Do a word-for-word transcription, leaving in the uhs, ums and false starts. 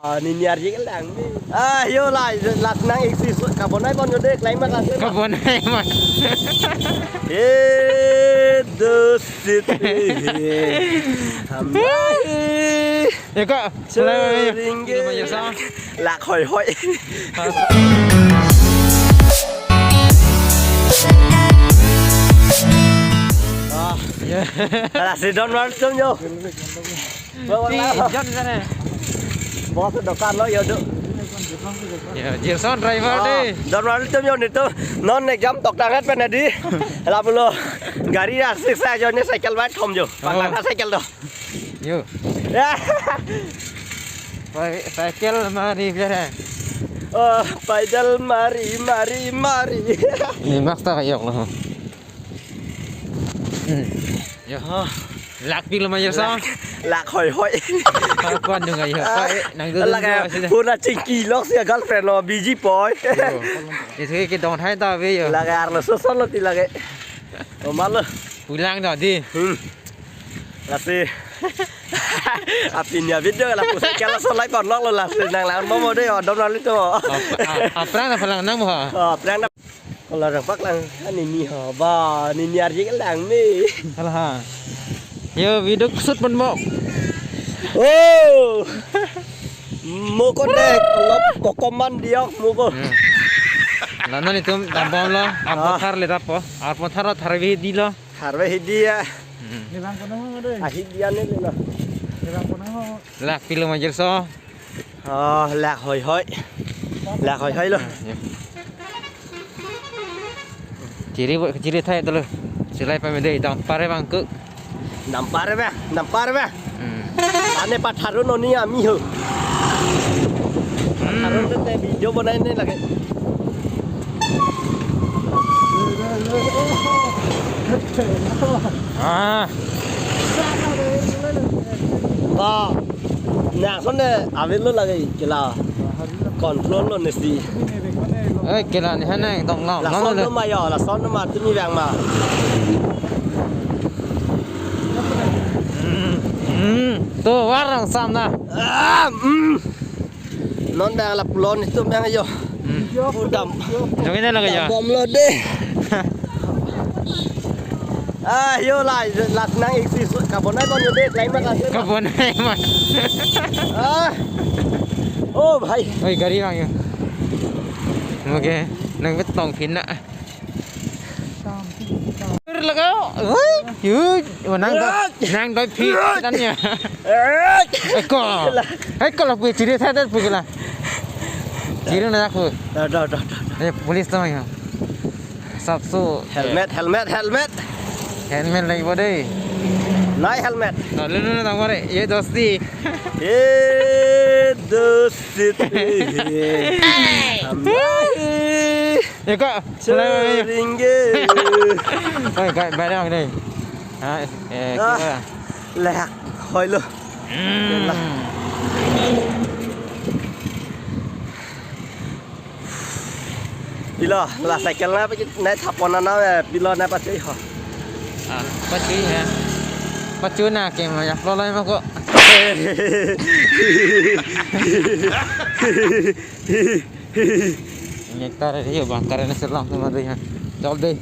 Ah, nini arje kelang ni. Ah, yo la, la nang iksi su kabonai pon yo de, klima ka se. Kabonai pon. Eh, dosit. Hamai. Ya, Kak. Seringgit. Lak hoi hoi. Ah. Ya. Ala si don wan tum yo. Bawa Pi, lah. John sana. Bos dokan lo yo do. Ya, Gerson driver. Ah, de. Don wan tum yo nitum. Non exam tok tangat pen adi. Lapulo. Gari ra siksa jo ni cycle bike thom jo. Panglang. Oh. Cycle do. Yo. Ya. Pai, cycle mari biar. Oh, paidal mari, mari, mari. Ni max ta kayok lo. Hmm. Yo. Oh. Lak pilo ma yo sa? Lak, lak hoi hoi. Kwan dong ayo. Ah, nang do lak dong ya, sida. Pura chingki lok si girlfriend lo, busy boy. Yo. Isi ke dong thai ta ve yo. Lak arlo soson lo ti lak. Oh, malo. Pulang dah di. Hmm. Lasi. Apin ya video la pusat kala solai pon nok lo lasi nang lang momo de odom lang itu. Ap-, ap-, aphrang na phalang nang mo ha? Oh, aphrang na. Kalau rak pak lang, ani ni ha ba, nini arje kelang ni. Salah ha. Yo, video shoot pon mo. Oh. Moko de, kalau kokoman diok moko. Hmm. Lana nitum dambom lo, ah, arpo thar le rapo, arpo thar lo tharve di lo. Tharve hidi ya. Hmm. Ni bang kono mo de. Ah, hidi ane le lo. Ni bang kono mo. Lak pilo ma Gerson? Oh, lak hoi hoi. Lak hoi hoi lo. Ya. Chiri bo, chiri thai to lo. Silai pame de, dampar bang ke. Dampar bang, dampar bang. Hmm. Ane patharun oni ami ho. Hmm. Patharun te video banai ne lage. Ah. Ba. Nang son ne avelo lage kela. Control lo nesi. Eh, kela ni hana dong lo. Lason lo ma yo, lason lo ma tumi bang ma. Hmm. Hmm. To warang sam na. Ah, hmm. Non bang la pulon itu bang yo. Hmm. Udam. Dong ini lagi ya. Bom lo de. Ah, yo la, la nang iksi su kabonai pon yo de, klima ka se. Kabonai pon. Ah. Oh, bhai. Oi, gari bang yo. Okay, nang betong phin na. Lagao. Ui, ui, nang do, nang do phi dan ya. Eh, ko. Eh, ko la pui chiri thai thai pui la. Chiri na ku. Da, da, da, da, da. Eh, police to ya. Sapsu. Helmet, helmet, helmet. Helmet lagi bo de. Nai helmet. Na, lu, lu, lu, tang mare. Ye dosti. Ye dosti. Hamai. Ya, Kak. Seringgit. Oi, Kak, barang de. Ha, eh, ah, kira. Lek, hoi lo. Hmm. Pilo, la cycle na paki nai thapon na na, eh, pilo na pasi ho. Ah, pasi ya. Pasi na ke ma ya plo lai ma ko. Injektor yo bang karena selang tu madu ya. Jol de.